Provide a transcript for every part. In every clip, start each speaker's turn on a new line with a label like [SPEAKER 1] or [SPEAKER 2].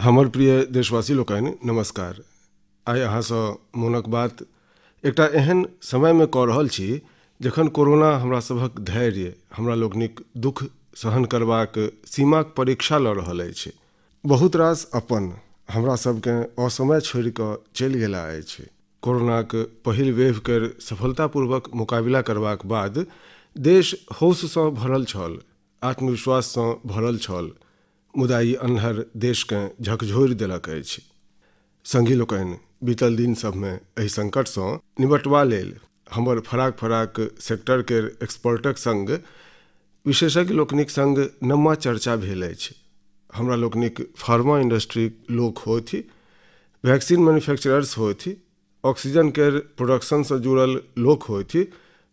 [SPEAKER 1] हमर प्रिय देशवासी लोकनि नमस्कार। आइ अहाँसँ मोनक बात एकटा एहन समयमे कऽ रहल छी जखन कोरोना हमरा सभक धैर्य, हमरा लोकनिक दुख सहन करबाक सीमाक परीक्षा लऽ रहल अछि। बहुत रास अपन हमरा सबकेँ असमय छोड़ि कऽ चलि गेला अछि। कोरोनाक पहिल वेव केर सफलतापूर्वक मुकाबिला करबाक बाद देश होशसँ भरल छल, आत्मविश्वाससँ भरल छल, मुदा ई अन्हर देशकेँ झकझोरि देलक अछि। संगी लोकनि, बीतल दिन सभमे एहि संकटसँ निपटबा लेल हमर फराक फराक सेक्टर केर एक्सपर्टक संग, विशेषज्ञ लोकनिक संग नम्मा चर्चा भेल अछि। हमरा लोकनिक फार्मा इंडस्ट्रीक लोक होथि, वैक्सीन मैन्युफैक्चरर्स होथि, ऑक्सीजन केर प्रोडक्शनसँ जुड़ल लोक होथि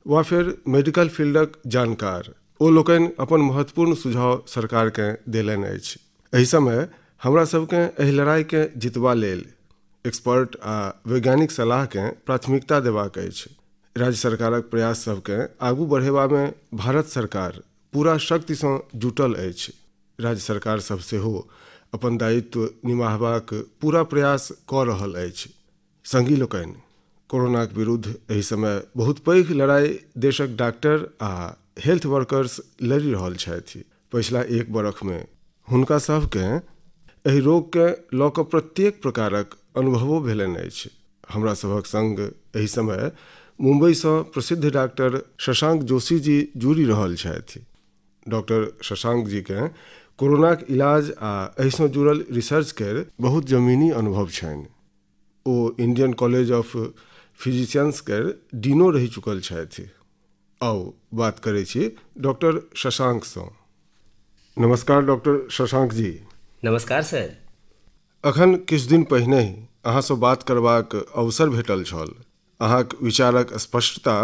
[SPEAKER 1] वा फेर मेडिकल फील्डक जानकार, ओ लोकनि अपन महत्वपूर्ण सुझाव सरकारकेँ देलनि अछि। एहि समय हमरा सबकेँ एहि लड़ाइकेँ जितबा लेल एक्सपर्ट आ वैज्ञानिक सलाहकेँ प्राथमिकता देबाक अछि। राज्य सरकारक प्रयास सबकेँ आगू बढ़ेबामे भारत सरकार पूरा शक्तिसँ जुटल अछि। राज्य सरकार सब सेहो अपन दायित्व निमाहबाक पूरा प्रयास कऽ रहल अछि। संगी लोकनि, कोरोनाक विरुद्ध एहि समय बहुत पैघ लड़ाइ देशक डॉक्टर आ हेल्थ वर्कर्स लड़ि रहल छथि। पछिला एक बरखमे हुनका सभकेँ एहि रोगकेँ लऽ कऽ प्रत्येक प्रकारक अनुभवो भेलनि अछि। हमरा सभक संग एहि समय मुंबईसँ प्रसिद्ध डॉक्टर शशांक जोशी जी जुड़ि रहल छथि। डॉक्टर शशांक जीकेँ कोरोनाक इलाज आ एहिसँ जुड़ल रिसर्च केर बहुत जमीनी अनुभव छनि। ओ इंडियन कॉलेज ऑफ फिजिशियंस केर डीनो रहि चुकल छथि। आउ बात करै छी डॉक्टर शशांकसँ। नमस्कार डॉक्टर शशांक जी।
[SPEAKER 2] नमस्कार सर।
[SPEAKER 1] अखन किछु दिन पहिने ही अहाँसँ बात करबाक अवसर भेटल छल। अहाँक विचारक स्पष्टता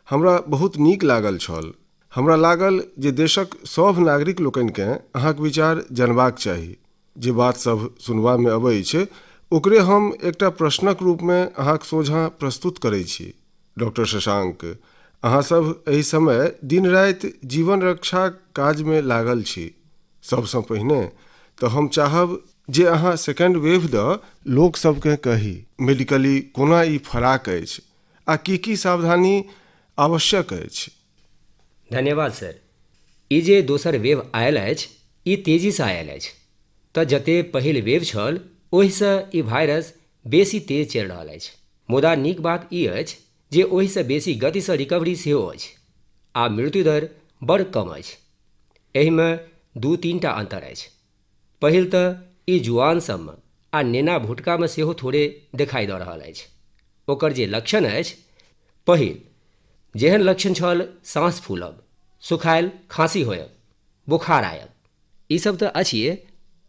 [SPEAKER 1] हमरा बहुत नीक लागल छल। हमरा लागल जे देशक सभ नागरिक लोकनिकेँ अहाँक विचार जानबाक चाही। जे बात सभ सुनबामे अबै छै ओकरे हम एकटा प्रश्नक रूपमे अहाँक सोझाँ प्रस्तुत करै छी। डॉक्टर शशांक, अहाँ सब एहि समय दिन राति जीवन रक्षाक काजमे लागल छी। सबसँ पहिने तऽ हम चाहब जे अहाँ सेकेंड वेव दऽ लोक सबकेँ कही मेडिकली कोना ई फराक अछि आ की की सावधानी आवश्यक अछि।
[SPEAKER 2] धन्यवाद सर। ई जे दोसर वेव आयल अछि ई तेजीसँ आयल अछि, तऽ जते पहिल वेव छल ओहिसँ ई वायरस बेसी तेज चलि रहल अछि। मुदा नीक बात ई अछि जे ओहिसँ बेसी गतिसँ रिकवरी सेहो अछि आ मृत्यु दर बड़ कम अछि। एहिमे दू तीन टा अंतर अछि। पहिल तऽ ई जुआन सबमे आ नेना भुटकामे सेहो थोड़े देखाइ दऽ रहल अछि। ओकर जे लक्षण अछि, पहिल जेहन लक्षण छल साँस फूलब, सुखायल खाँसी होयब, बुखार आयब, ईसब तऽ अछिए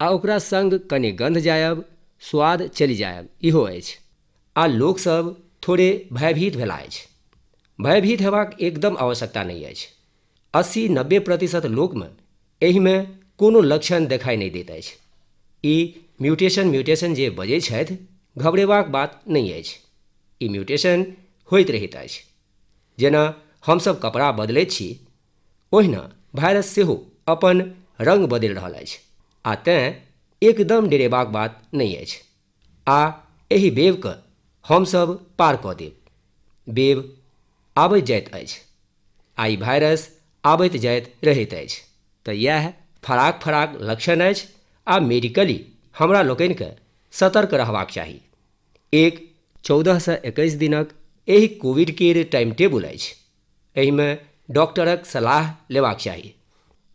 [SPEAKER 2] आ ओकरा संग कनि गन्ध जायब, स्वाद चलि जायब इहो अछि। आ लोकसब थोड़े भयभीत भेला अछि। भयभीत हेबाक एकदम आवश्यकता नहि अछि। 80-90% लोकमे एहिमे कोनो लक्षण देखाइ नहि दैत अछि। ई म्यूटेशन म्यूटेशन जे बजै छथि, घबरेबाक बात नहि अछि। ई म्यूटेशन होइत रहैत अछि। जेना हमसब कपड़ा बदलैत छी ओहिना वायरस सेहो अपन रंग बदलि रहल अछि आ तेँ एकदम डरेबाक बात नहि अछि। आ एहि वेवके हमसब पार कऽ देब। वेव आबैत जाइत अछि आ ई वायरस आबैत जाइत रहैत अछि। तऽ इएह फराक फराक लक्षण अछि आ मेडिकली हमरा लोकनिकेँ सतर्क रहबाक चाही। एक 14 से 21 दिनक एहि कोविड केर टाइम टेबुल अछि। एहिमे डॉक्टरक सलाह लेबाक चाही।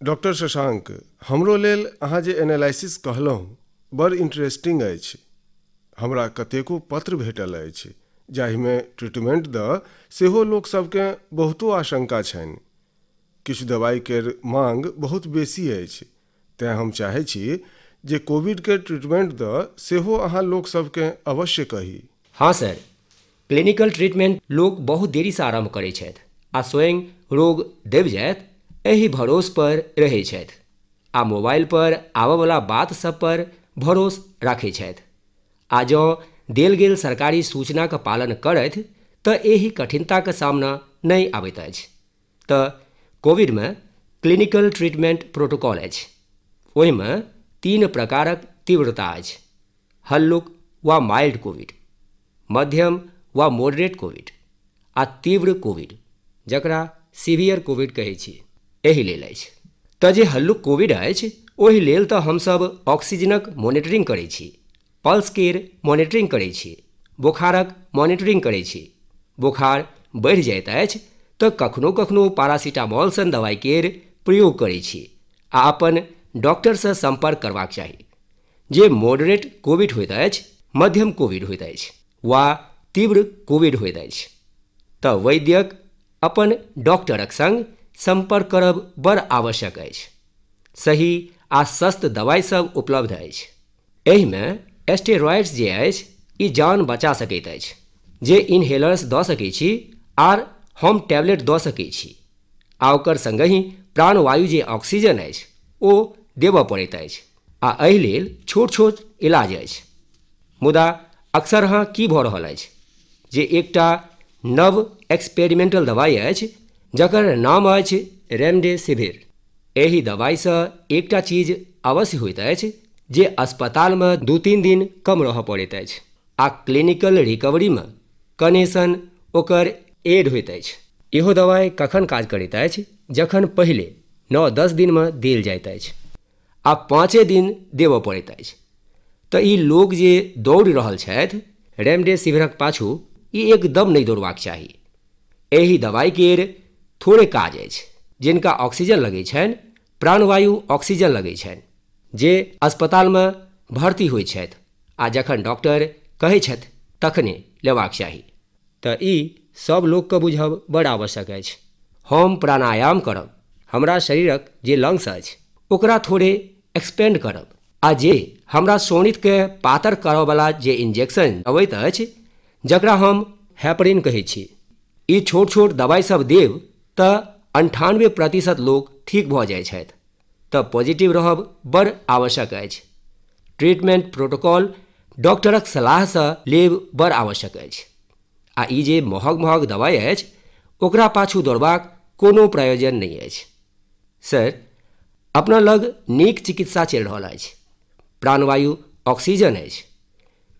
[SPEAKER 1] डॉक्टर शशांक, हमरो लेल अहाँ जे एनालिसिस कहलहुँ बड़ इंटरेस्टिंग अछि। हमरा कतेको पत्र भेटल अछि जाहिमे ट्रीटमेंट दऽ सेहो लोक सबकेँ बहुतो आशंका छनि। किछु दवाइ केर मांग बहुत बेसी अछि, तेँ हम चाहै छी जे कोविड के ट्रीटमेंट दऽ सेहो अहाँ लोक सबकेँ अवश्य कही।
[SPEAKER 2] हाँ सर, क्लिनिकल ट्रीटमेंट लोक बहुत देरीसँ आरम्भ करै छथि आ स्वयं रोग दबि जायत एहि भरोस पर रहै छथि आ मोबाइल पर आबयवला बात सब पर भरोस राखै छथि। आ जँ देल गेल सरकारी सूचनाक पालन करथि तऽ एहि कठिनताक सामना नहि आबैत अछि। तऽ कोविडमे क्लिनिकल ट्रीटमेंट प्रोटोकॉल अछि। ओहिमे 3 प्रकारक तीव्रता अछि। हल्लुक वा माइल्ड कोविड, मध्यम वा मॉडरेट कोविड आ तीव्र कोविड जकरा सीवियर कोविड कहै छी, एहि लेल अछि। तऽ जे हल्लुक कोविड अछि ओहि लेल तऽ हमसभ ऑक्सीजनक मॉनिटरिंग करै छी, पल्स केर मॉनिटरिंग करै छी, बोखारक मॉनिटरिंग करै छी। बोखार बढ़ि जाइत अछि तऽ कखनो कखनो पैरासिटामोल सन दवाइ केर प्रयोग करै छी आ अपन डॉक्टरसँ सम्पर्क करबाक चाही। जे मॉडरेट कोविड होइत अछि, मध्यम कोविड होइत अछि वा तीव्र कोविड होइत अछि तऽ वैद्यक अपन डॉक्टरक संग सम्पर्क करब बड़ आवश्यक अछि। सही आ सस्त दवाइ सब उपलब्ध अछि। एहिमे स्टेरॉइड्स जे अछि ई जान बचा सकैत अछि, जे इनहेलर्स दऽ सकैत छी आर हम टैबलेट दऽ सकैत छी आ ओकर संगहि प्राणवायु जे ऑक्सीजन अछि ओ देबऽ पड़ैत अछि आ एहि लेल छोट छोट इलाज अछि। मुदा अक्सर हाँ की भऽ रहल अछि जे एकटा नव एक्सपेरिमेंटल दवाइ अछि जकर नाम अछि रेमडेसिविर। एहि दवाइसँ एकटा चीज अवश्य होइत अछि जे अस्पतालमे 2-3 दिन कम रहऽ पड़ैत अछि आ क्लिनिकल रिकवरीमे कनेसन ओकर एड होइत अछि। इहो दवाइ कखन काज करैत अछि? जखन पहिले 9-10 दिनमे देल जाइत अछि आ 5 दिन देबऽ पड़ैत अछि। तऽ ई लोक जे दौड़ि रहल छथि रेमडेसिविरक पाछू, ई एकदम नहि दौड़बाक चाही। एहि दवाइ केर थोड़े काज अछि। जिनका ऑक्सीजन लगै छनि, प्राणवायु ऑक्सीजन लगै छनि, जे अस्पतालमे भर्ती होइ छथि आ जखन डॉक्टर कहै छथि तखने लेबाक चाही। तऽ ई सब लोकके बुझब बड़ आवश्यक अछि। हम प्राणायाम करब, हमरा शरीरक जे लंग्स अछि ओकरा थोड़े एक्सपेंड करब आ जे हमरा शोणितके पातर करऽवला जे इंजेक्शन अबैत अछि जकरा हम हेपरिन कहै छी, ई छोट छोट दवाइ सब देब तऽ 98% लोक ठीक भऽ जाइ छथि। तऽ पॉजिटिव रहब बड़ आवश्यक अछि। ट्रीटमेंट प्रोटोकॉल डॉक्टरक सलाहसँ लेब बड़ आवश्यक अछि आ ई जे महग महग दवाइ अछि ओकरा पाछू दौड़बाक कोनो प्रयोजन नहि अछि। सर, अपना लग नीक चिकित्सा चलि रहल अछि, प्राणवायु ऑक्सीजन अछि,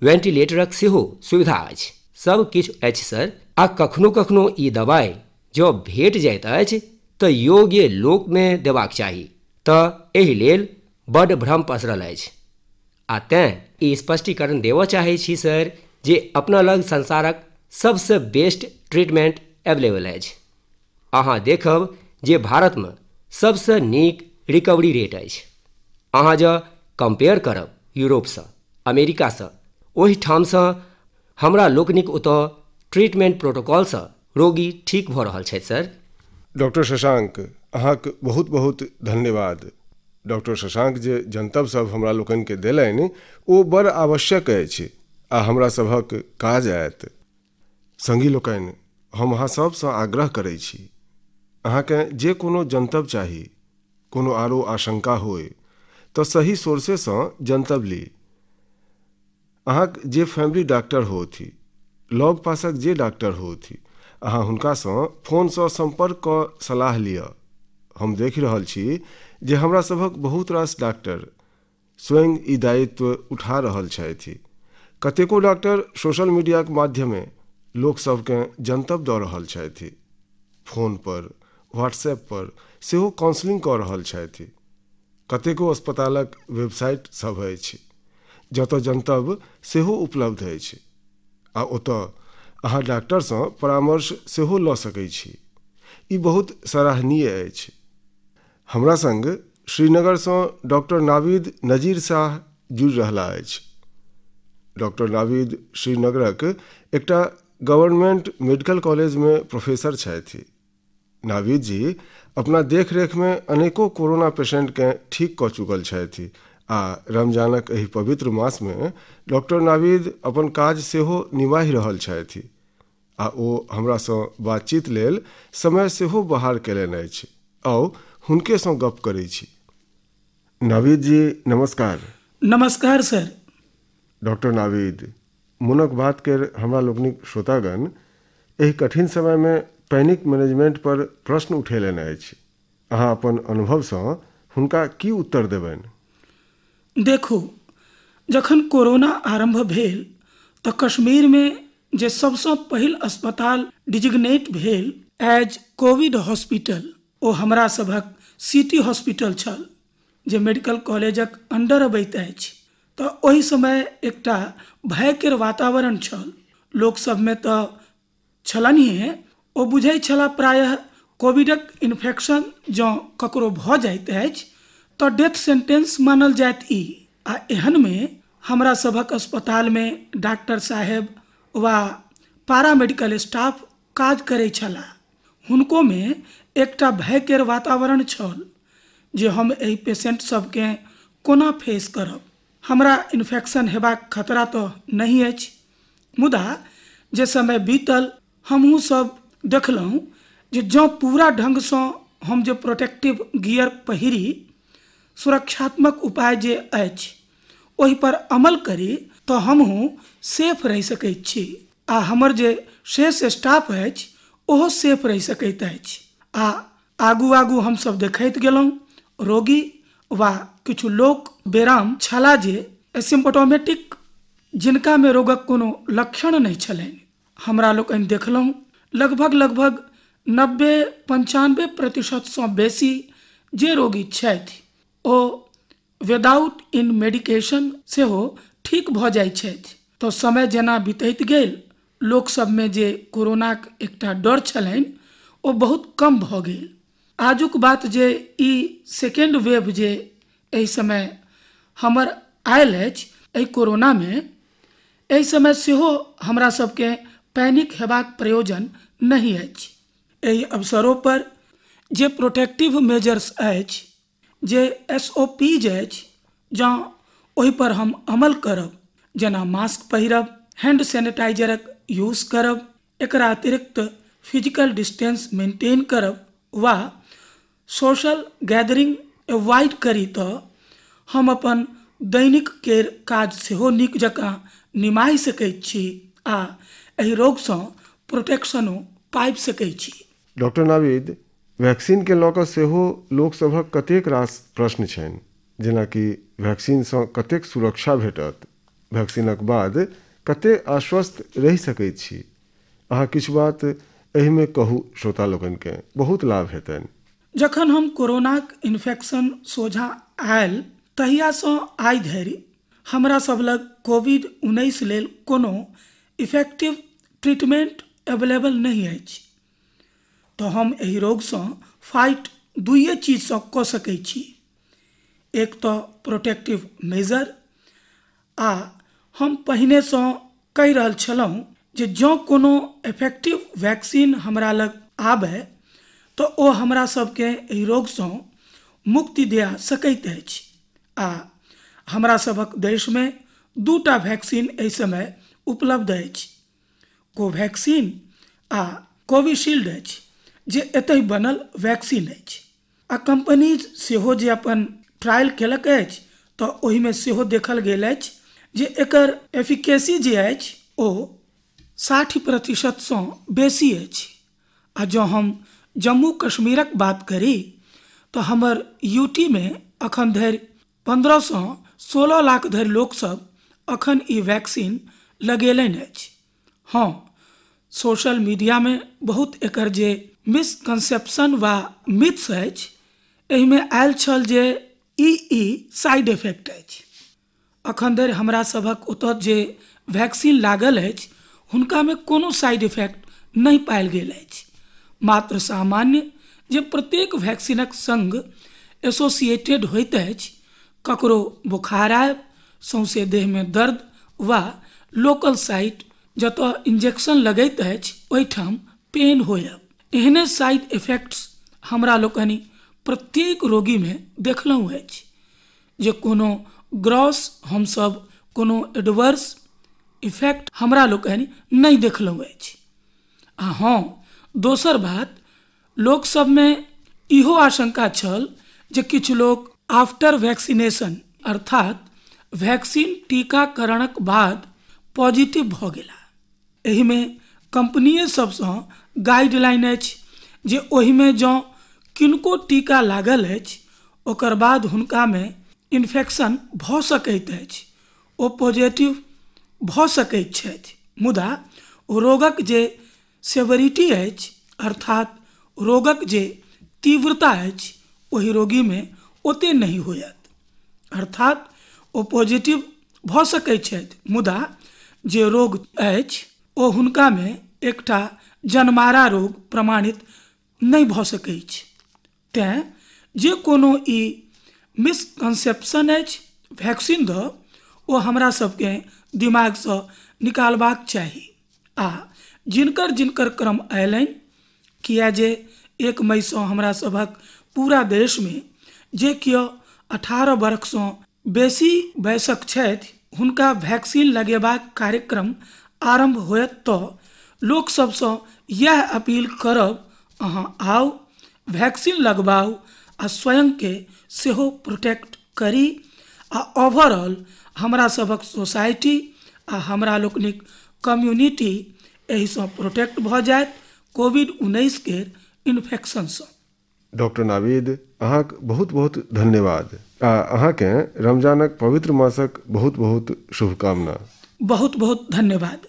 [SPEAKER 2] वेंटिलेटरक सेहो सुविधा अछि, सब किछु अछि सर। आ कखनो कखनो ई दवाइ जँ भेट जाइत अछि तऽ योग्य लोकमे देबाक चाही। तऽ एहि लेल बड्ड भ्रम पसरल अछि आ तेँ ई स्पष्टीकरण देबऽ चाहै छी सर जे अपना लग संसारक सबसँ बेस्ट ट्रीटमेंट अवेलेबल अछि। अहाँ देखब जे भारतमे सबसँ नीक रिकवरी रेट अछि। अहाँ जँ कम्पेयर करब यूरोपसँ, अमेरिकासँ, ओहिठामसँ हमरा लोकनिक ओतऽ ट्रीटमेंट प्रोटोकॉलसँ रोगी ठीक भऽ रहल छथि सर।
[SPEAKER 1] डॉक्टर शशांक, अहाँक बहुत बहुत धन्यवाद। डॉक्टर शशांक जे जनतब सब हमरा लोकनिके देलनि ओ बड़ आवश्यक अछि आ हमरा सभक काज आयत। संगी लोकनि, हम अहाँ सबसँ आग्रह करै छी, अहाँके जे कोनो जनतब चाही, कोनो आरो आशंका होय तऽ सही सोर्सेसँ जनतब ली। अहाँक जे फैमिली डॉक्टर होथि, लग पासक जे डॉक्टर होथि, अहाँ हुनकासँ फोनसँ सम्पर्क कऽ सलाह लिअ। हम देखि रहल छी जे हमरा सभक बहुत रास डॉक्टर स्वयं ई दायित्व उठा रहल छथि। कतेको डॉक्टर सोशल मीडियाक माध्यमे लोकसभकेँ जनतब दऽ रहल छथि, फोन पर, व्हाट्सएप पर सेहो काउंसलिंग कऽ रहल छथि। कतेको अस्पतालक वेबसाइट सभ अछि जतऽ जनतब सेहो उपलब्ध अछि आ ओतऽ अहाँ डॉक्टरसँ परामर्श सेहो लऽ सकै छी। ई बहुत सराहनीय अछि। हमरा संग श्रीनगरसँ डॉक्टर नावीद नजीर शाह जुड़ि रहला अछि। डॉक्टर नावीद श्रीनगरक एकटा गवर्नमेंट मेडिकल कॉलेजमे प्रोफेसर छथि। नावीद जी अपना देखरेखमे अनेको कोरोना पेशेंटकेँ ठीक कऽ चुकल छथि आ रमजानक एहि पवित्र मासमे डॉक्टर नावीद अपन काज सेहो निमाहि रहल छथि आ ओ हमरासँ बातचीत लेल समय सेहो बहार कयलनि अछि। आउ हुनकेसँ गप करै छी। नावीद जी नमस्कार।
[SPEAKER 3] नमस्कार सर।
[SPEAKER 1] डॉक्टर नावीद, मोनक बात केर हमरा लोकनिक श्रोतागण एहि कठिन समयमे पैनिक मैनेजमेंट पर प्रश्न उठेलनि अछि। अहाँ अपन अनुभवसँ हुनका की उत्तर देबनि?
[SPEAKER 3] देखू, जखन कोरोना आरम्भ भेल तऽ कश्मीरमे जे सबसँ पहिल अस्पताल डिजिग्नेट भेल एज कोविड हॉस्पिटल, ओ हमरा सभक सिटी हॉस्पिटल छल जे मेडिकल कॉलेजक अंडर अबैत अछि। तऽ ओहि समय एकटा भय केर वातावरण छल। लोक सभमे तऽ छलनिहे, ओ बुझै छलाह प्रायः कोविडक इन्फेक्शन जँ ककरो भऽ जाइत अछि तऽ डेथ सेंटेंस मानल जायत ई। आ एहनमे हमरा सभक अस्पतालमे डॉक्टर साहेब वा पारामेडिकल स्टाफ काज करै छलाह, हुनकोमे एकटा भय केर वातावरण छल जे हम एहि पेशेंट सबकेँ कोना फेस करब। हमरा इन्फेक्शन हेबाक खतरा तऽ नहि अछि, मुदा जे समय बीतल हमहूँ सब देखलहुँ जे जँ पूरा ढङ्गसँ हम जे प्रोटेक्टिव गियर पहिरी, सुरक्षात्मक उपाय जे अछि ओहि पर अमल करी तऽ हमहूँ सेफ रहि सकैत छी आ हमर जे शेष स्टाफ अछि ओहो सेफ रहि सकैत अछि। आ आगू आगू हमसब देखैत गेलहुँ रोगी वा किछु लोक बेराम छलाह जे एसिम्पटोमेटिक, जिनकामे रोगक कोनो लक्षण नहि छलनि। हमरा लोकनि देखलहुँ लगभग लगभग 90-95% बेसी जे रोगी छथि ओ विदाउट इन मेडिकेशन सेहो ठीक भऽ जाइत छथि। तऽ समय जेना बीतैत गेल लोक सबमे जे कोरोनाक एकटा डर छलनि ओ बहुत कम भऽ गेल। आजुक बात जे ई सेकेंड वेव जे एहि समय हमर आयल अछि एहि कोरोनामे, एहि समय सेहो हमरा सबके पैनिक हेबाक प्रयोजन नहि अछि। एहि अवसरों पर जे प्रोटेक्टिव मेजर्स अछि, जे SOPs अछि, जँ ओहि पर हम अमल करब, जेना मास्क पहिरब, हैंड सैनिटाइजरक यूज करब, एकरा अतिरिक्त फिजिकल डिस्टेंस मेंटेन करब वा सोशल गैदरिंग अवॉइड करी, तऽ हम अपन दैनिक केर काज सेहो नीक जकाँ निमाहि सकैत छी आ एहि रोगसँ प्रोटेक्शनो पाबि सकैत छी।
[SPEAKER 1] डॉक्टर नाविद, वैक्सीनके लऽ कऽ सेहो लोकसभक कतेक रास प्रश्न छनि, जेनाकि वैक्सीनसँ कतेक सुरक्षा भेटत, वैक्सीनक बाद कतेक आश्वस्त रहि सकैत छी। अहाँ किछु बात एहिमे कहू श्रोता लोकनिकेँ, बहुत लाभ हेतनि।
[SPEAKER 3] जखन हम कोरोनाक इन्फेक्शन सोझाँ आयल तहियासँ आइ धरि हमरा सब लग कोविड-19 लेल कोनो इफेक्टिव ट्रीटमेंट अवेलेबल नहि अछि। तऽ हम एहि रोगसँ फाइट दुइए चीजसँ कऽ सकैत छी, एक तऽ प्रोटेक्टिव मेजर, आ हम पहिनेसँ कहि रहल छलहुँ जे जँ कोनो इफेक्टिव वैक्सीन हमरा लग आबय तऽ ओ हमरा सबके एहि रोगसँ मुक्ति दिया सकैत अछि। आ हमरा सभक देशमे 2टा वैक्सीन एहि समय उपलब्ध अछि, कोवैक्सीन आ कोविशील्ड अछि, जे एतहि बनल वैक्सीन अछि। आ कंपनीज सेहो जे अपन ट्रायल केलक अछि तऽ ओहिमे सेहो देखल गेल अछि जे एकर एफिकेसी जे अछि ओ 60% बेसी अछि। आ जँ हम जम्मू कश्मीरक बात करी तऽ हमर यूटी मे अखन धरि 15 से 16 लाख धरि लोकसब अखन ई वैक्सीन लगेलनि अछि। हँ, सोशल मीडिया में बहुत एकर जे मिसकंसेप्शन वा मिथ्स अछि एहिमे आयल छल जे ई साइड इफेक्ट अछि। अखन धरि हमरा सभक ओतऽ जे वैक्सीन लागल अछि हुनकामे कोनो साइड इफेक्ट नहि पायल गेल अछि, मात्र सामान्य जे प्रत्येक वैक्सीनक संग एसोसिएटेड होइत अछि, ककरो बुखार आयब, सौंसे देहमे दर्द वा लोकल साइट जतऽ इंजेक्शन लगैत अछि ओहिठाम पेन होयब, एहने साइड इफेक्ट्स हमरा लोकनि प्रत्येक रोगीमे देखलहुँ अछि। जे कोनो ग्रॉस हमसब कोनो एडवर्स इफेक्ट हमरा लोकनि नहि देखलहुँ अछि। आ हँ, दोसर बात, लोक सबमे इहो आशंका छल जे किछु लोक आफ्टर वैक्सीनेशन अर्थात वैक्सीन टीकाकरणक बाद पॉजिटिव भऽ गेला। एहिमे कंपनीए सबसँ गाइडलाइन अछि जे ओहिमे जँ किनको टीका लागल अछि ओकर बाद हुनकामे इन्फेक्शन भऽ सकैत अछि, ओ पॉजिटिव भऽ सकैत छथि, मुदा ओ रोगक जे सेवरिटी अछि अर्थात रोगक जे तीव्रता अछि ओहि रोगीमे ओते नहि होयत। अर्थात ओ पॉजिटिव भऽ सकैत छथि, मुदा जे रोग अछि ओ हुनकामे एकटा जनमारा रोग प्रमाणित नहि भऽ सकैछ। तेँ जे कोनो ई मिसकंसेप्शन अछि वैक्सीन दऽ, ओ हमरा सबके दिमागसँ निकालबाक चाही। आ जिनकर जिनकर क्रम अयलनि, किया जे 1 मईसँ हमरा सभक पूरा देशमे जे केओ 18 बरखसँ बेसी वयसक छथि हुनका वैक्सीन लगेबाक कार्यक्रम आरम्भ होयत, तऽ लोकसभसँ इएह अपील करब, अहाँ आउ, वैक्सीन लगबाउ आ स्वयंके सेहो प्रोटेक्ट करी आ ओवरऑल हमरा सभक सोसाइटी आ हमरा लोकनिक कम्युनिटी एहिसँ प्रोटेक्ट भऽ जायत कोविड-19 केर इन्फेक्शनसँ।
[SPEAKER 1] डॉक्टर नावीद, अहाँक बहुत बहुत धन्यवाद आ अहाँके रमजानक पवित्र मासक बहुत बहुत शुभकामना।
[SPEAKER 3] बहुत बहुत धन्यवाद।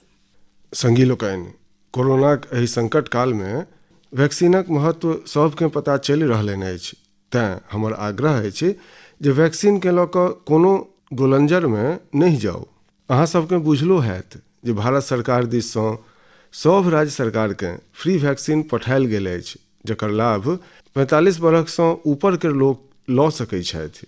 [SPEAKER 1] संगी लोकनि, कोरोनाक एहि संकट कालमे वैक्सीनक महत्व सबके पता चलि रहलनि अछि, तेँ हमर आग्रह अछि जे वैक्सीनके लऽ कऽ कोनो गोलंजरमे नहि जाउ। अहाँ सबके बुझलो हैत जे भारत सरकार दिससँ सभ राज्य सरकारके फ्री वैक्सीन पठायल गेल अछि, जकर लाभ 45 बरखसँ ऊपरके लोक लऽ सकैत छथि।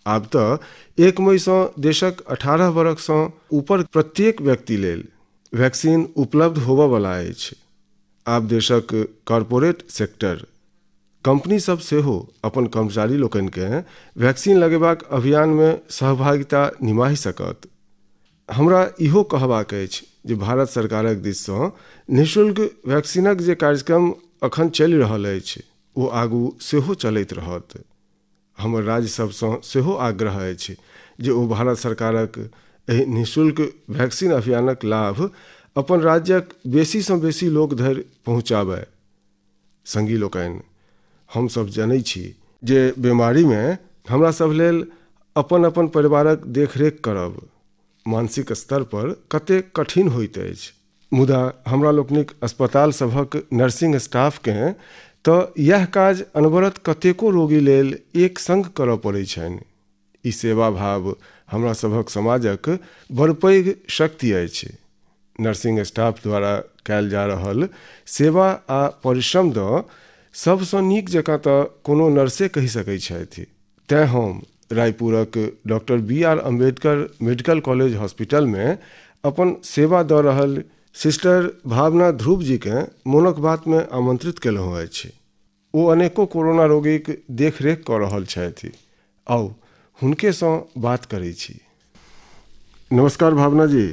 [SPEAKER 1] आब तऽ 1 मईसँ देशक 18 बरखसँ ऊपर प्रत्येक व्यक्ति लेल वैक्सीन उपलब्ध होबयवला अछि। आब देशक कॉरपोरेट सेक्टर कंपनी सब सेहो अपन कर्मचारी लोकनिकेँ वैक्सीन लगेबाक अभियानमे सहभागिता निमाहि सकत। हमरा इहो कहबाक अछि जे भारत सरकारक दिससँ निःशुल्क वैक्सीनक जे कार्यक्रम अखन चलि रहल अछि ओ आगू सेहो चलैत रहत। हमर राज्य सभसँ सेहो आग्रह अछि जे ओ भारत सरकारक एहि निःशुल्क वैक्सीन अभियानक लाभ अपन राज्यक बेसीसँ बेसी लोक धरि पहुँचाबय। संगी लोकनि, हमसभ जनै छी जे बीमारीमे हमरा सभ लेल अपन अपन परिवारक देखरेख करब मानसिक स्तर पर कतेक कठिन होइत अछि, मुदा हमरा लोकनिक अस्पताल सभक नर्सिंग स्टाफकेँ तऽ इएह काज अनवरत कतेको रोगी लेल एक संग करय पड़ैत छनि। ई सेवा भाव हमरा सभक समाजक बड़ पैघ शक्ति अछि। नर्सिंग स्टाफ द्वारा कयल जा रहल सेवा आ परिश्रम दऽ सबसँ नीक जकाँ तऽ कोनो नर्से कहि सकैत छथि। तेँ हम रायपुरक doctor B R Ambedkar medical college हॉस्पिटलमे अपन सेवा दऽ रहल सिस्टर भावना ध्रुव जीकेँ मोनक बातमे आमंत्रित केलहुँ अछि। ओ अनेको कोरोना रोगीक देखरेख कऽ रहल छथि। आउ हुनकेसँ बात करै छी। नमस्कार भावना जी।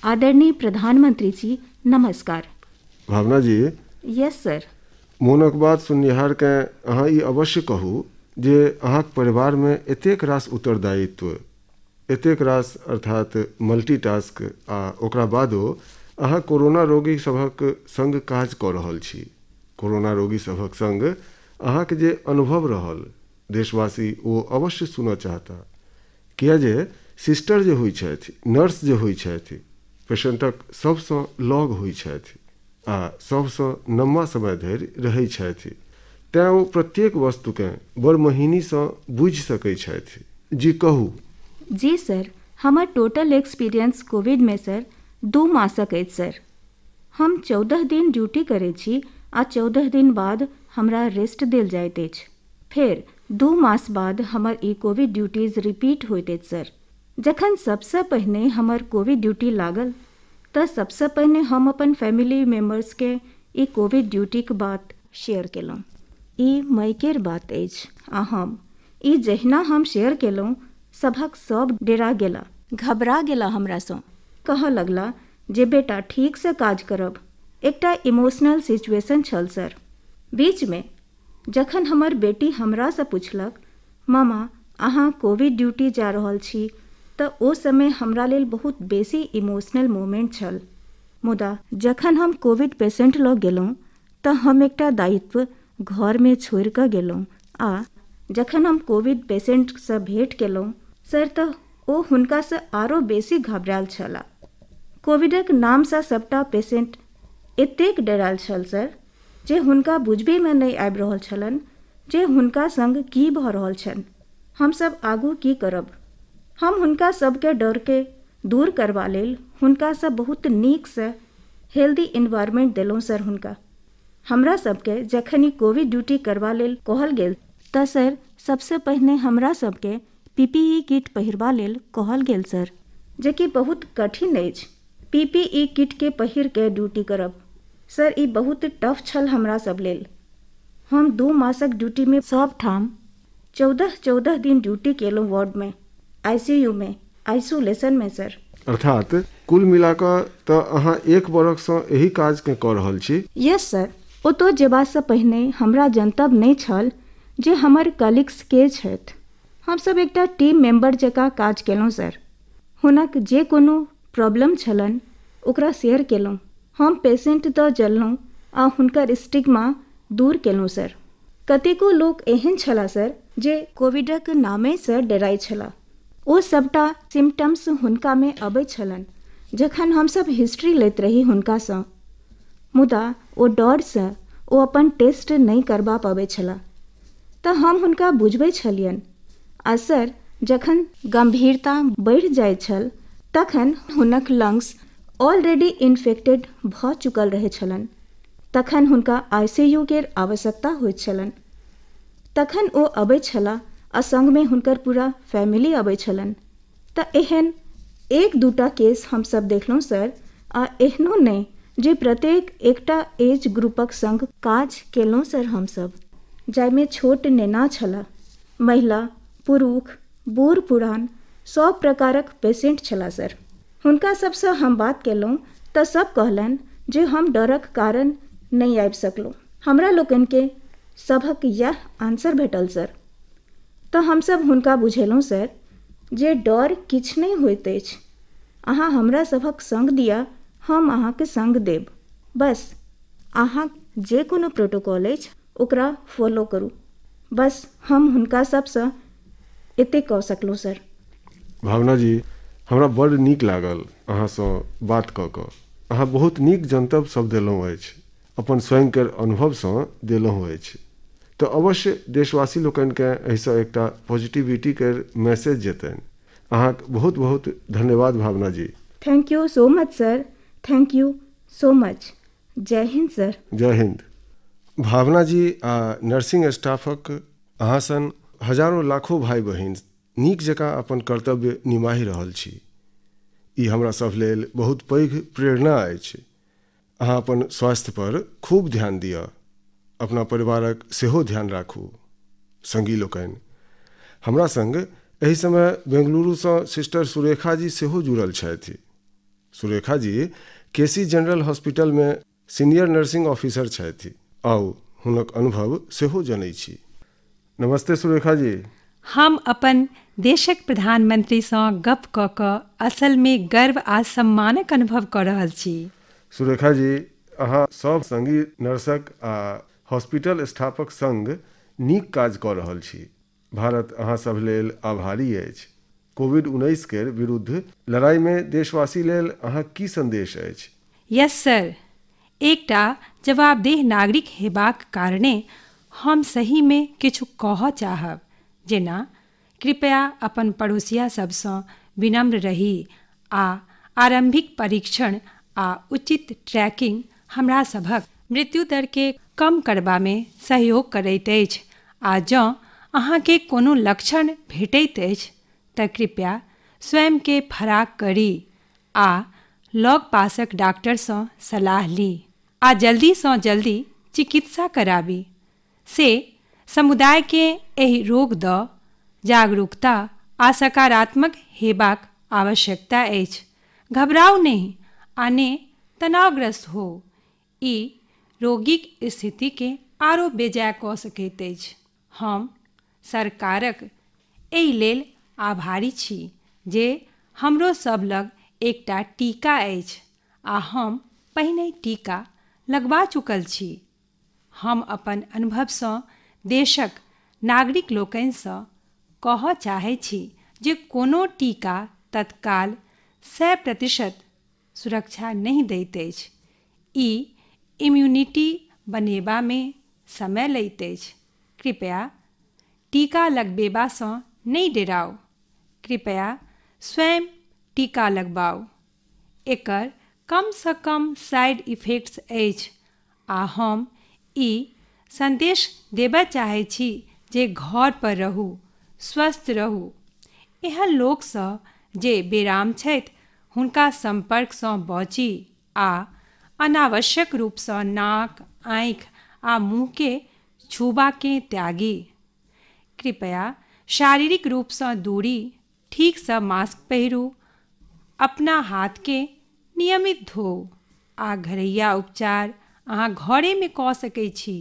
[SPEAKER 4] आदरणीय प्रधानमंत्री जी, नमस्कार।
[SPEAKER 1] भावना जी।
[SPEAKER 4] Yes sir.
[SPEAKER 1] मोनक बात सुननिहारकेँ अहाँ ई अवश्य कहू जे अहाँक परिवारमे एतेक रास उत्तरदायित्व, एतेक रास अर्थात मल्टीटास्क आ ओकरा बादो अहाँ कोरोना रोगी सभक संग काज कऽ रहल छी। कोरोना रोगी सभक संग अहाँके जे अनुभव रहल देशवासी ओ अवश्य सुनऽ चाहता, किया जे सिस्टर जे होइ छथि, नर्स जे होइ छथि, पेशेंटक सबसँ लग होइ छथि आ सबसँ लम्बा समय धरि रहै छथि, तेँ ओ प्रत्येक वस्तुकेँ बड़ महीनीसँ बुझि सकैत छथि। जी कहू।
[SPEAKER 4] जी सर, हमर टोटल एक्सपीरियंस कोविडमे सर 2 मासक अछि सर। हम 14 दिन ड्यूटी करैत छी आ 14 दिन बाद हमरा रेस्ट देल जाइत अछि। फेर 2 मास बाद हमर ई कोविड ड्यूटीज रिपीट होइत अछि सर। जखन सबसँ पहिने हमर कोविड ड्यूटी लागल तऽ सबसँ पहिने हम अपन फैमिली मेम्बर्सके ई कोविड ड्यूटीके बात शेयर केलहुँ। ई मईकेर बात अछि आ हम ई जहिना हम शेयर केलहुँ सभक सब डेरा गेला, घबरा गेला, हमरासँ कहऽ लगला जे बेटा ठीकसँ काज करब। एकटा इमोशनल सिचुएशन छल सर। बीचमे जखन हमर बेटी हमरासँ पुछलक, मामा अहाँ कोविड ड्यूटी जा रहल छी, तऽ ओ समय हमरा लेल बहुत बेसी इमोशनल मोमेंट छल। मुदा जखन हम कोविड पेशेंट लग गेलहुँ तऽ हम एकटा दायित्व घरमे छोड़ि कऽ गेलहुँ आ जखन हम कोविड पेशेंटसँ भेँट केलहुँ सर, तऽ ओ हुनकासँ आरो बेसी घबरायल छलाह। कोविडक नामसँ सभटा पेशेंट एतेक डरायल छल सर जे हुनका बुझबेमे नहि आबि रहल छलनि जे हुनका संग की भऽ रहल छनि, हमसभ आगू की करब। हम हुनका सभके डरके दूर करबा लेल हुनकासँ बहुत नीकसँ हेल्दी इन्वायरमेंट देलहुँ सर हुनका। हमरा सभके जखन ई कोविड ड्यूटी करबा लेल कहल गेल तऽ सर सबसँ पहिने हमरा सभके पीपीई किट पहिरबा लेल कहल गेल सर, जेकि बहुत कठिन अछि। पीपीई किटके पहिर के ड्यूटी करब सर ई बहुत टफ छल हमरा सब लेल। हम 2 मासक ड्यूटीमे सब ठाम 14-14 दिन ड्यूटी केलहुँ वार्डमे, आईसीयूमे, आइसोलेशनमे सर।
[SPEAKER 1] अर्थात कुल मिलाकऽ तऽ अहाँ 1 बरखसँ एहि काजके कऽ रहल छी?
[SPEAKER 4] Yes sir. ओतऽ जेबासँ पहिने हमरा जनतब नहि छल जे हमर कलीग्स के छथि। हमसब एकटा टीम मेंबर जकाँ काज केलहुँ सर। हुनक जे कोनो प्रॉब्लम छलनि ओकरा शेयर केलहुँ। हम पेशेंट दऽ जललहुँ आ हुनकर स्टिग्मा दूर केलहुँ सर। कतेको लोक एहन छलाह सर जे कोविडक नामेसँ डराइ छलाह। ओ सभटा सिम्टम्स हुनकामे अबैत छलनि जखन हमसब हिस्ट्री लैत रही हुनकासँ, मुदा ओ डरसँ ओ अपन टेस्ट नहि करबा पबैत छलाह। तऽ हम हुनका बुझबै छलियनि आ सर जखन गंभीरता बढ़ि जाइत छल तखन हुनक लंग्स ऑलरेडी इन्फेक्टेड भऽ चुकल रहै छलनि, तखन हुनका आईसीयू केर आवश्यकता होइत छलनि। तखन ओ अबैत छलाह आ संगमे हुनकर पूरा फैमिली अबैत छलनि। तऽ एहन 1-2टा केस हमसब देखलहुँ सर, आ एहनो नहि जे प्रत्येक एकटा एज ग्रुपक संग काज केलहुँ सर हमसब, जाहिमे छोट नेना छलाह, महिला, पुरुष, बूढ़ पुरान सब प्रकारक पेशेंट छलाह सर। हुनका सबसँ हम बात केलहुँ तऽ सब कहलनि जे हम डरक कारण नहि आबि सकलहुँ। हमरा लोकनिके सभक इएह आंसर भेटल सर। तऽ हमसब हुनका बुझेलहुँ सर जे डर किछु नहि होइत अछि, अहाँ हमरा सभक संग दिअ, हम अहाँके संग देब, बस अहाँ जे कोनो प्रोटोकॉल अछि ओकरा फॉलो करू। बस हम हुनका सबसँ एतेक कऽ सकलहुँ सर।
[SPEAKER 1] भावना जी, हमरा बड़ नीक लागल अहाँसँ बात कऽ कऽ। अहाँ बहुत नीक जनतब सब देलहुँ अछि, अपन स्वयंके अनुभवसँ देलहुँ अछि, तऽ अवश्य देशवासी लोकनिकेँ एहिसँ एकटा पॉजिटिविटीके मैसेज जेतनि। अहाँके बहुत बहुत धन्यवाद Bhavna ji.
[SPEAKER 4] Thank you so much sir, thank you so much. Jai Hind sir.
[SPEAKER 1] Jai Hind. Bhavna ji आ नर्सिंग स्टाफक अहाँ सन हजारों लाखों भाई बहिन नीक जकाँ अपन कर्तव्य निमाहि रहल छी। ई हमरा सभ लेल बहुत पैघ प्रेरणा अछि। अहाँ अपन स्वास्थ्य पर खूब ध्यान दिअ, अपना परिवारक सेहो ध्यान राखू। संगी लोकनि, हमरा संग एहि समय बेंगलुरुसँ सिस्टर सुरेखा जी सेहो जुड़ल छथि। सुरेखा जी केसी जनरल हॉस्पिटलमे सीनियर नर्सिंग ऑफिसर छथि। आउ हुनक अनुभव सेहो जनै छी। नमस्ते सुरेखा जी।
[SPEAKER 5] हम अपन देशक प्रधानमंत्रीसँ गप कऽ कऽ असलमे गर्व आ सम्मानक अनुभव कऽ रहल छी।
[SPEAKER 1] सुरेखा जी, अहाँ सब संगी नर्सक आ हॉस्पिटल स्टाफक संग नीक काज कऽ रहल छी। भारत अहाँ सब लेल आभारी अछि। कोविड-19 के विरुद्ध लड़ाइमे देशवासी लेल अहाँ की संदेश अछि?
[SPEAKER 5] यस सर, एकटा जवाबदेह नागरिक हेबाक कारणे हम सहीमे किछु कहऽ चाहब, जेना कृपया अपन पड़ोसिया सबसँ विनम्र रही आ आरम्भिक परीक्षण आ उचित ट्रैकिंग हमरा सभक मृत्यु दरके कम करबामे सहयोग करैत अछि। आ जँ अहाँके कोनो लक्षण भेटैत अछि तऽ कृपया स्वयंके फराक करी आ लग पासक डॉक्टरसँ सलाह ली आ जल्दीसँ जल्दी चिकित्सा कराबी। से समुदायके एहि रोग दऽ जागरूकता आ सकारात्मक हेबाक आवश्यकता अछि। घबराउ नहि आ ने तनावग्रस्त हो, ई रोगीक स्थितिके आरो बेजाय कऽ सकैत अछि। हम सरकारक एहि लेल आभारी छी जे हमरो सब लग एकटा टीका अछि आ हम पहिने टीका लगवा चुकल छी। हम अपन अनुभवसँ देशक नागरिक लोकनिसँ कहऽ चाहै छी जे कोनो टीका तत्काल 100% सुरक्षा नहि दैत अछि। ई इम्यूनिटी बनेबामे समय लैत अछि। कृपया टीका लगबेबासँ नहि डेराउ। कृपया स्वयं टीका लगबाउ। एकर कमसँ कम साइड इफेक्ट्स अछि आ हम ई संदेश देबय चाहैत छी जे घर पर रहू, स्वस्थ रहू। एहन लोकसँ जे बेराम छथि हुनका सम्पर्कसँ बची आ अनावश्यक रूपसँ नाक, आँखि आ मुँहके छूबाकेँ त्यागी। कृपया शारीरिक रूपसँ दूरी, ठीकसँ मास्क पहिरू, अपना हाथकेँ नियमित धोउ आ घरैया उपचार अहाँ घरेमे कऽ सकैत छी।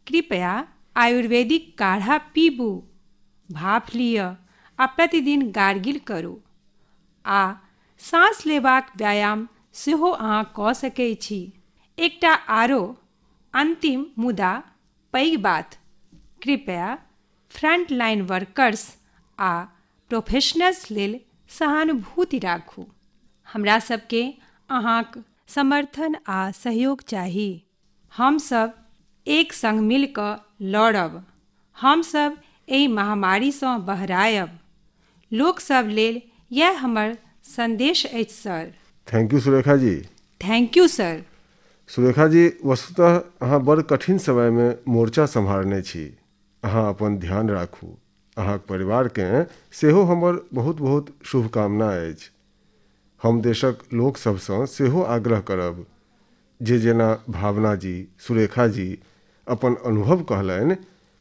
[SPEAKER 5] कृपया आयुर्वेदिक काढ़ा पीबू, भाफ लिअ आ प्रतिदिन गार्गिल करू आ साँस लेबाक व्यायाम सेहो अहाँ कऽ सकैत छी। एकटा आरो अन्तिम मुदा पैघ बात, कृपया फ्रंटलाइन वर्कर्स आ प्रोफेशनल्स लेल सहानुभूति राखू। हमरा सबके अहाँक समर्थन आ सहयोग चाही। हमसब एक सङ्ग मिलि कऽ लड़ब। हमसब एहि महामारीसँ बहरायब। लोकसब लेल इएह हमर संदेश अछि sir.
[SPEAKER 1] Thank you Surekha ji.
[SPEAKER 5] Thank you sir.
[SPEAKER 1] Surekha ji, वस्तुतः अहाँ बड़ कठिन समयमे मोर्चा सम्हारने छी। अहाँ अपन ध्यान राखू। अहाँक परिवारकेँ सेहो हमर बहुत बहुत शुभकामना अछि। हम देशक लोकसभसँ सेहो आग्रह करब जे जेना भावना जी, सुरेखा जी अपन अनुभव कहलनि,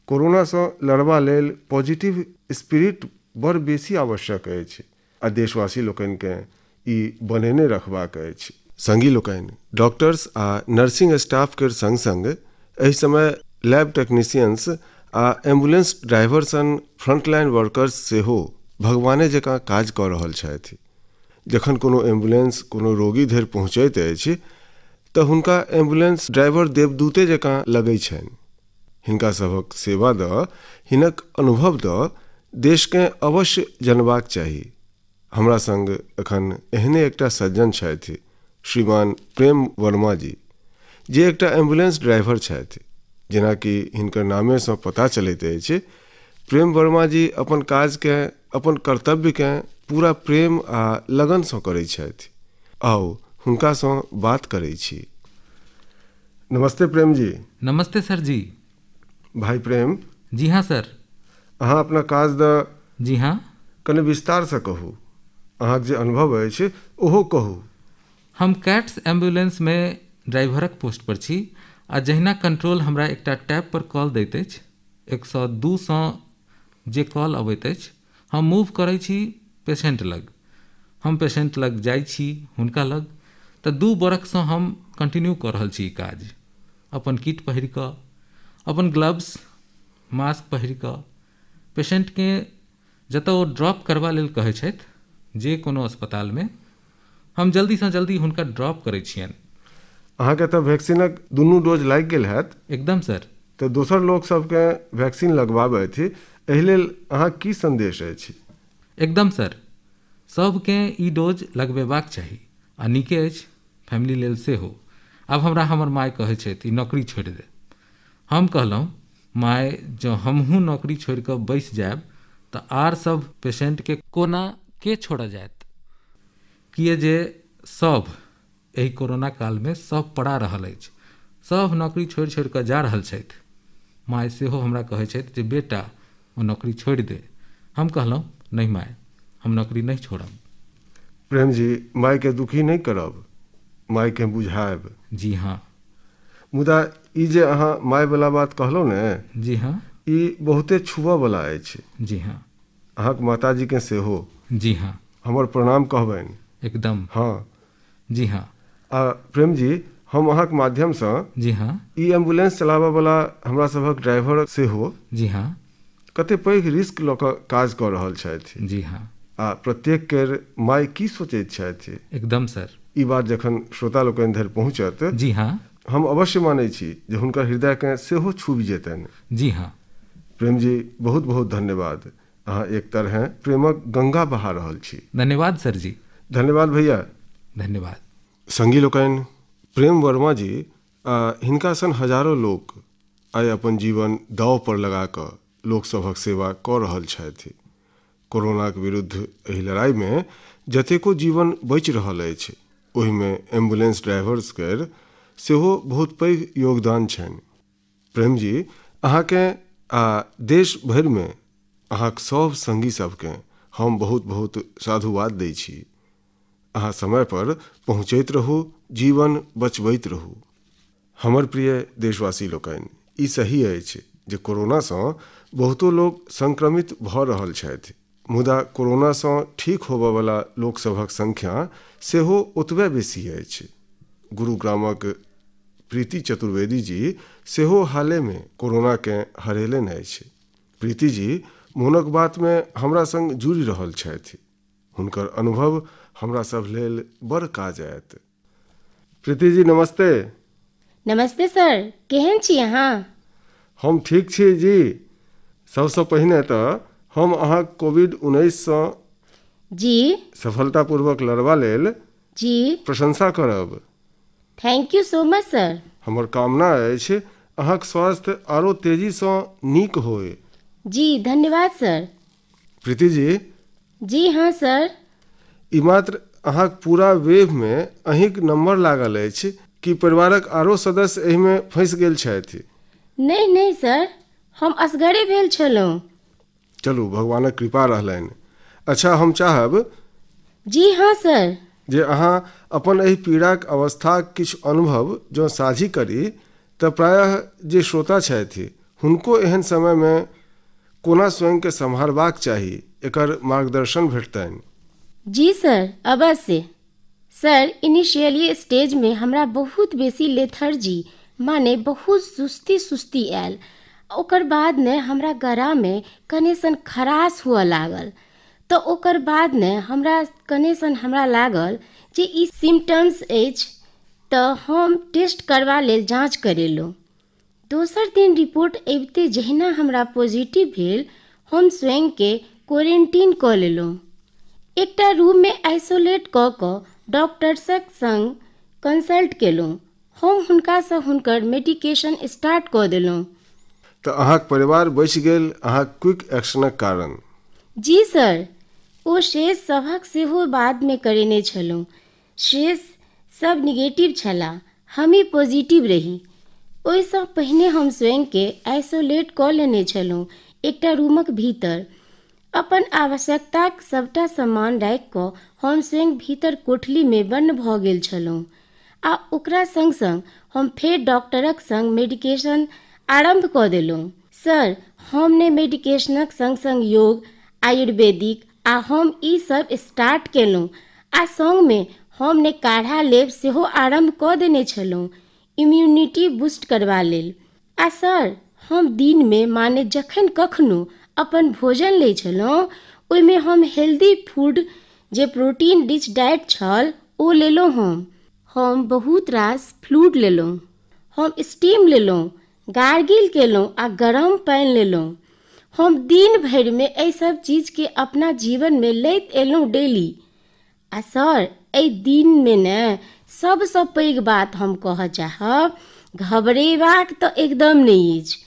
[SPEAKER 1] कोरोनासँ लड़बा लेल पॉजिटिव स्पिरिट बड़ बेसी आवश्यक अछि आ देशवासी लोकनिकेँ ई बनेने रखबाक अछि। संगी लोकनि, डॉक्टर्स आ नर्सिंग स्टाफ केर संग संग एहि समय लैब टेक्नीशियंस आ एम्बुलेंस ड्राइवर सन फ्रंटलाइन वर्कर्स सेहो भगवाने जकाँ काज कऽ रहल छथि। जखन कोनो एम्बुलेंस कोनो रोगी धरि पहुँचैत अछि तऽ हुनका एम्बुलेंस ड्राइवर देवदूते जकाँ लगै छनि। हिनका सभक सेवा दऽ, हिनक अनुभव दऽ देशकेँ अवश्य जनबाक चाही। हमरा संग एखन एहने एकटा सज्जन छथि, श्रीमान प्रेम वर्मा जी, जे एकटा एम्बुलेंस ड्राइवर छथि। जेनाकि हिनकर नामेसँ पता चलैत अछि, प्रेम वर्मा जी अपन काजकेँ, अपन कर्तव्यकेँ पूरा प्रेम आ लगनसँ करैत छथि। आउ हुनकासँ बात करैत छी। नमस्ते प्रेम जी।
[SPEAKER 6] नमस्ते सर जी।
[SPEAKER 1] भाई प्रेम
[SPEAKER 6] जी। हाँ सर।
[SPEAKER 1] अहाँ अपना काज दऽ
[SPEAKER 6] जी हाँ
[SPEAKER 1] कने विस्तारसँ कहू। अहाँके जे अनुभव अछि ओहो कहू।
[SPEAKER 6] हम कैट्स एम्बुलेंसमे ड्राइवरक पोस्ट पर छी आ जहिना कंट्रोल हमरा एकटा टैब पर कॉल दैत अछि, 102 सँ जे कॉल अबैत अछि, हम मूव करै छी पेशेंट लग। हम पेशेंट लग जाइ छी हुनका लग। तऽ 2 बरखसँ हम कंटिन्यू कऽ रहल छी ई काज। अपन किट पहिर कऽ, अपन ग्लव्स मास्क पहिर कऽ पेशेंटकेँ जतऽ ओ ड्रॉप करबा लेल कहै छथि जे कोनो अस्पतालमे, हम जल्दीसँ जल्दी हुनका ड्रॉप करै छियनि।
[SPEAKER 1] अहाँके तऽ वैक्सीनक दुनू डोज लागि गेल हैत?
[SPEAKER 6] एकदम सर।
[SPEAKER 1] तऽ दोसर लोकसभकेँ वैक्सीन लगवाबथि, एहि लेल अहाँक की संदेश अछि?
[SPEAKER 6] एकदम सर, सभकेँ ई डोज लगबेबाक चाही आ नीके अछि फैमिली लेल सेहो। आब हमरा हमर माय कहै छथि ई नौकरी छोड़ि दे। हम कहलहुँ माय, जँ हमहूँ नौकरी छोड़ि कऽ बैसि जायब तऽ आर सब पेशेंटके कोना के छोड़ऽ जायत? किए जे सभ एहि कोरोना कालमे सभ पड़ा रहल अछि, सभ नौकरी छोड़ि छोड़ि कऽ जा रहल छथि। माय सेहो हमरा कहै छथि जे बेटा ओ नौकरी छोड़ि दे। हम कहलहुँ नहि माय, हम नौकरी नहि छोड़ब।
[SPEAKER 1] प्रेम जी, मायके दुखी नहि करब, मायके बुझायब।
[SPEAKER 6] जी हाँ।
[SPEAKER 1] मुदा ई जे अहाँ मायवला बात कहलहुँ ने,
[SPEAKER 6] जी हाँ,
[SPEAKER 1] ई बहुते छुबऽवला अछि।
[SPEAKER 6] जी हाँ।
[SPEAKER 1] अहाँक माताजीके सेहो।
[SPEAKER 6] जी हाँ।
[SPEAKER 1] हमर प्रणाम कहबनि।
[SPEAKER 6] एकदम।
[SPEAKER 1] हाँ।
[SPEAKER 6] जी हाँ।
[SPEAKER 1] आ प्रेम जी, हम अहाँक माध्यमसँ
[SPEAKER 6] जी हाँ
[SPEAKER 1] ई एम्बुलेंस चलाबऽवला हमरा सभक ड्राइवर सेहो
[SPEAKER 6] जी हाँ
[SPEAKER 1] कते पैघ रिस्क लऽ कऽ काज कऽ रहल छथि।
[SPEAKER 6] जी हाँ।
[SPEAKER 1] आ प्रत्येक केर माय की सोचैत छथि।
[SPEAKER 6] एकदम सर।
[SPEAKER 1] ई बात जखन श्रोता लोकनि धरि पहुँचत,
[SPEAKER 6] जी हाँ,
[SPEAKER 1] हम अवश्य मानै छी जे हुनकर हृदयकेँ सेहो छूबि जेतनि।
[SPEAKER 6] जी हाँ।
[SPEAKER 1] प्रेम जी, बहुत बहुत धन्यवाद। अहाँ एक तरहे प्रेमक गंगा बहा रहल छी।
[SPEAKER 6] धन्यवाद सर जी।
[SPEAKER 1] धन्यवाद भैया।
[SPEAKER 6] धन्यवाद।
[SPEAKER 1] संगी लोकनि, प्रेम वर्मा जी आ हिनका सन हजारों लोक आइ अपन जीवन दाव पर लगा कऽ लोकसभक सेवा कऽ रहल छथि। कोरोनाक विरुद्ध एहि लड़ाइमे जतेको जीवन बचि रहल अछि ओहिमे एम्बुलेंस ड्राइवर्स केर सेहो बहुत पैघ योगदान छनि। प्रेम जी, अहाँके आ देश भरिमे अहाँक सभ संगी सबके हम बहुत बहुत साधुवाद दै छी। अहाँ समय पर पहुँचैत रहू, जीवन बचबैत रहू। हमर प्रिय देशवासी लोकनि, ई सही अछि जे कोरोनासँ बहुतो लोक संक्रमित भऽ रहल छथि, मुदा कोरोनासँ ठीक होबयवला लोकसभक संख्या सेहो ओतबे बेसी अछि। गुरुग्रामक प्रीति चतुर्वेदी जी सेहो हालेमे कोरोनाकेँ हरेलनि अछि। प्रीति जी मोनक बातमे हमरा संग जुड़ि रहल छथि। हुनकर अनुभव हमरा सभ लेल बड़ काज आयत। प्रीति जी नमस्ते।
[SPEAKER 7] नमस्ते सर, केहन छी अहाँ?
[SPEAKER 1] हम ठीक छी जी। सबसँ पहिने तऽ हम अहाँक कोविड-19 सँ
[SPEAKER 7] जी
[SPEAKER 1] सफलतापूर्वक लड़बा लेल
[SPEAKER 7] जी
[SPEAKER 1] प्रशंसा करब।
[SPEAKER 7] Thank you so much sir.
[SPEAKER 1] हमर कामना अछि अहाँक स्वास्थ्य आरो तेजीसँ नीक होय।
[SPEAKER 7] जी धन्यवाद सर।
[SPEAKER 1] प्रीति जी।
[SPEAKER 7] जी हाँ सर।
[SPEAKER 1] ई मात्र अहाँक पूरा वेवमे अहीँक नंबर लागल अछि कि परिवारक आरो सदस्य एहिमे फँसि गेल छथि?
[SPEAKER 7] नहि नहि सर, हम असगरे भेल छलहुँ।
[SPEAKER 1] चलू, भगवानक कृपा रहलनि। अच्छा, हम चाहब
[SPEAKER 7] जी हाँ सर
[SPEAKER 1] जे अहाँ अपन एहि पीड़ाक अवस्थाक किछु अनुभव जँ साझी करी तऽ प्रायः जे श्रोता छथि हुनको एहन समयमे कोना स्वयंके सम्हारबाक चाही एकर मार्गदर्शन भेटतनि।
[SPEAKER 7] जी सर, अवश्य सर। इनिशियली स्टेजमे हमरा बहुत बेसी लेथर्जी माने बहुत सुस्ती सुस्ती आयल। ओकर बाद ने हमरा गरामे कने सन खराश हुअ लागल, तऽ ओकर बाद ने हमरा कने सन हमरा लागल जे ई सिम्टम्स अछि, तऽ हम टेस्ट करबा लेल जाँच करेलहुँ। दोसर दिन रिपोर्ट अबिते जहिना हमरा पॉजिटिव भेल, हम स्वयंके क्वारेंटीन कऽ लेलहुँ। एकटा रूममे आइसोलेट कऽ कऽ डॉक्टर्सक संग कंसल्ट केलहुँ। हम हुनकासँ हुनकर मेडिकेशन स्टार्ट कऽ देलहुँ।
[SPEAKER 1] तऽ अहाँक परिवार बचि गेल अहाँक क्विक एक्शनक कारण।
[SPEAKER 7] जी सर, ओ शेष सभक सेहो बादमे करेने छलहुँ। शेष सब निगेटिव छलाह, हमही पॉजिटिव रही। ओहिसँ पहिने हम स्वयंके आइसोलेट कऽ लेने छलहुँ एकटा रूमक भीतर। अपन आवश्यकताक सभटा सामान राखि कऽ हम स्वयं भीतर कोठलीमे बन्न भऽ गेल छलहुँ आ ओकरा संग संग हम फेर डॉक्टरक संग मेडिकेशन आरम्भ कऽ देलहुँ। सर, हम ने मेडिकेशनक संग संग योग, आयुर्वेदिक आ हम ई सब स्टार्ट केलहुँ आ संगमे हम ने काढ़ा लेब सेहो आरम्भ कऽ देने छलहुँ इम्यूनिटी बूस्ट करबा लेल। आ सर, हम दिनमे माने जखन कखनो अपन भोजन लै छलहुँ ओहिमे हम हेल्दी फूड जे प्रोटीन रिच डाइट छल ओ लेलहुँ। हम बहुत रास फ्लूइड लेलहुँ, हम स्टीम लेलहुँ, गार्गिल केलहुँ आ गरम पानि लेलहुँ। हम दिन भरिमे एहि सब चीजके अपना जीवनमे लैत एलहुँ डेली। आ सर, एहि दिनमे ने सबसँ पैघ बात हम कहऽ चाहब, घबरेबाक तऽ एकदम नहि अछि,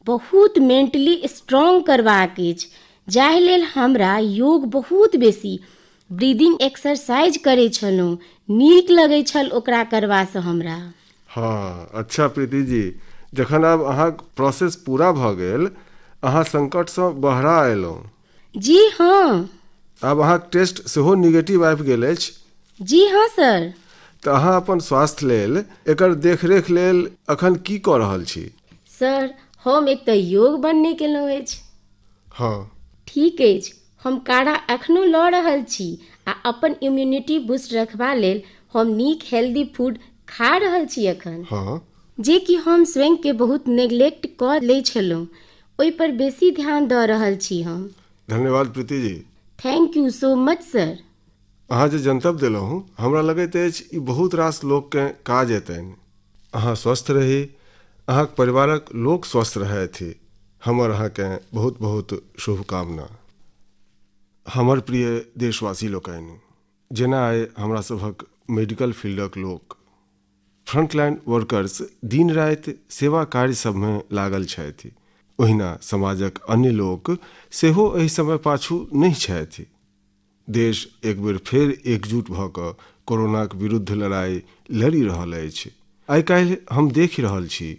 [SPEAKER 7] बहुत मेंटली स्ट्रांग करबाक अछि, जाहि लेल हमरा योग बहुत बेसी ब्रीदिंग एक्सरसाइज करै छलहुँ, नीक लगै छल ओकरा करबासँ हमरा।
[SPEAKER 1] हँ, अच्छा प्रीति जी, जखन आब अहाँक प्रोसेस पूरा भऽ गेल, अहाँ संकटसँ बहरा अयलहुँ।
[SPEAKER 7] जी हाँ।
[SPEAKER 1] आब अहाँक टेस्ट सेहो निगेटिव आबि गेल अछि।
[SPEAKER 7] जी हाँ सर।
[SPEAKER 1] तऽ अहाँ अपन स्वास्थ्य लेल एकर देखरेख लेल अखन की कऽ रहल छी?
[SPEAKER 7] सर, हम एक तऽ योग बन्द नहि केलहुँ अछि।
[SPEAKER 1] हँ
[SPEAKER 7] ठीक अछि, हम काढ़ा एखनो लऽ रहल छी आ अपन इम्यूनिटी बूस्ट रखबा लेल हम नीक हेल्दी फूड खा रहल छी एखन।
[SPEAKER 1] हँ
[SPEAKER 7] जे कि हम स्वयंके बहुत नेग्लेक्ट कऽ लै छलहुँ, ओहिपर बेसी ध्यान दऽ रहल छी हम।
[SPEAKER 1] धन्यवाद Preeti ji.
[SPEAKER 7] Thank you so much sir.
[SPEAKER 1] अहाँ जे जनतब देलहुँ हमरा लगैत अछि ई बहुत रास लोककेँ काज अयतनि। अहाँ स्वस्थ रही, अहाँक परिवारक लोक स्वस्थ रहथि, हमर अहाँकेँ बहुत बहुत शुभकामना। हमर प्रिय देशवासी लोकनि, जेना आइ हमरा सभक मेडिकल फील्डक लोक, फ्रंटलाइन वर्कर्स दिन राति सेवा कार्य सभमे लागल छथि, ओहिना समाजक अन्य लोक सेहो एहि समय पाछू नहि छथि। देश एक बेर फेर एकजुट भऽ कऽ कोरोनाक विरुद्ध लड़ाई लड़ि रहल अछि। आइ काल्हि हम देखि रहल छी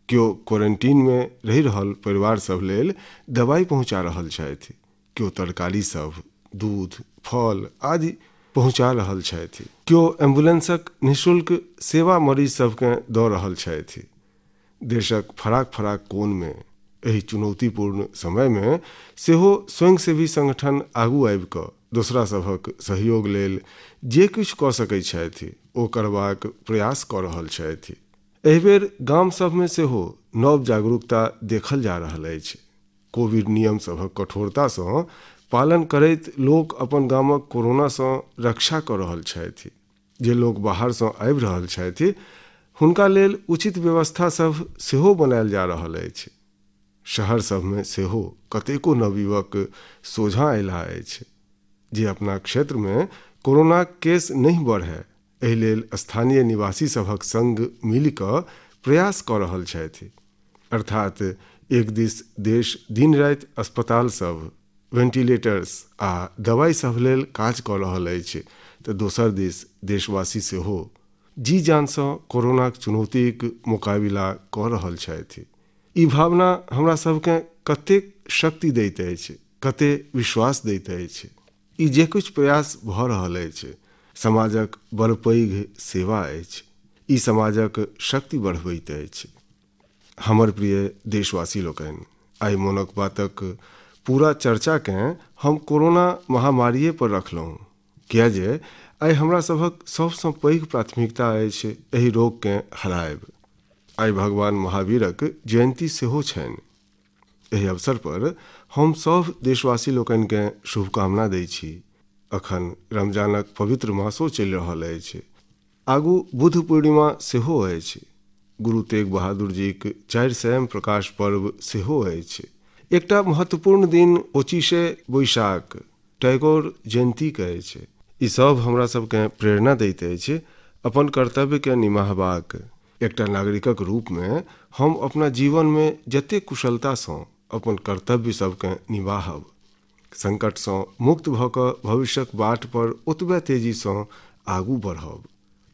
[SPEAKER 1] केओ क्वारंटीनमे रहि रहल परिवार सभ लेल दवाइ पहुँचा रहल छथि, केओ तरकारी सभ, दूध, फल आदि पहुँचा रहल छथि, केओ एम्बुलेंसक निःशुल्क सेवा मरीज सभकेँ दऽ रहल छथि। देशक फराक फराक कोनमे एहि चुनौतीपूर्ण समयमे सेहो स्वयंसेवी संगठन आगू आबि कऽ दोसरा सभक सहयोग लेल जे किछु कऽ सकैत छथि ओ करबाक प्रयास कऽ रहल छथि। एहिबेर गाम सभमे सेहो नव जागरूकता देखल जा रहल अछि। कोविड नियम सभक कठोरतासँ पालन करैत लोक अपन गामक कोरोनासँ रक्षा कऽ रहल छथि। जे लोक बाहरसँ आबि रहल छथि हुनका लेल उचित व्यवस्था सभ सेहो बनायल जा रहल अछि। शहर सभमे सेहो कतेको नवयुवक सोझाँ अयलाह अछि जे अपना क्षेत्रमे कोरोनाक केस नहि बढ़य एहि लेल स्थानीय निवासी सभक संग मिलि कऽ प्रयास कऽ रहल छथि। अर्थात एक दिस देश दिन राति अस्पताल सभ, वेंटिलेटर्स आ दवाइ सभ लेल काज कऽ रहल अछि तऽ दोसर दिस देशवासी सेहो जी जानसँ कोरोनाक चुनौतीक मोकाबिला कऽ रहल छथि। ई भावना हमरा सभकेँ कतेक शक्ति दैत अछि, कतेक विश्वास दैत अछि। ई जे किछु प्रयास भऽ रहल अछि समाजक बड़ पैघ सेवा अछि। ई समाजक शक्ति बढ़बैत अछि। हमर प्रिय देशवासी लोकनि, आइ मोनक बातक पूरा चर्चाकेँ हम कोरोना महामारिए पर रखलहुँ, किया जे आइ हमरा सभक सभसँ पैघ प्राथमिकता अछि एहि रोगकेँ हरायब। आइ भगवान महावीरक जयन्ती सेहो छनि। एहि अवसर पर हम सभ देशवासी लोकनिकेँ शुभकामना दै छी। अखन रमजानक पवित्र मासो चलि रहल अछि, आगू बुद्ध पूर्णिमा सेहो अछि, गुरु तेग बहादुर जीक 400 प्रकाश पर्व सेहो अछि। एकटा महत्वपूर्ण दिन 25 वैशाख टैगोर जयन्तीके अछि। ई सभ हमरा सबकेँ प्रेरणा दैत अछि अपन कर्तव्यकेँ निमाहबाक। एकटा नागरिकक रूपमे हम अपना जीवनमे जतेक कुशलतासँ अपन कर्तव्य सबकेँ निमाहब, संकटसँ मुक्त भऽ कऽ भविष्यक बाट पर ओतबे तेजीसँ आगू बढ़ब।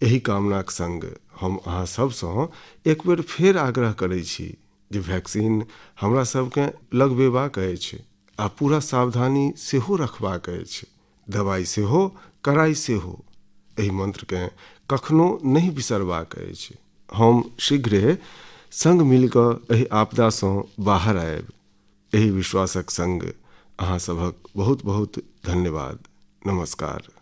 [SPEAKER 1] एहि कामनाक संग हम अहाँ सबसँ एक बेर फेर आग्रह करै छी जे वैक्सीन हमरा सबकेँ लगबेबाक अछि आ पूरा सावधानी सेहो रखबाक अछि। दवाइ सेहो, कड़ाइ सेहो, एहि मंत्रकेँ कखनो नहि बिसरबाक अछि। हम शीघ्रे संग मिलि कऽ एहि आपदासँ बाहर आयब, एहि विश्वासक संग अहाँ सभक बहुत बहुत धन्यवाद। नमस्कार।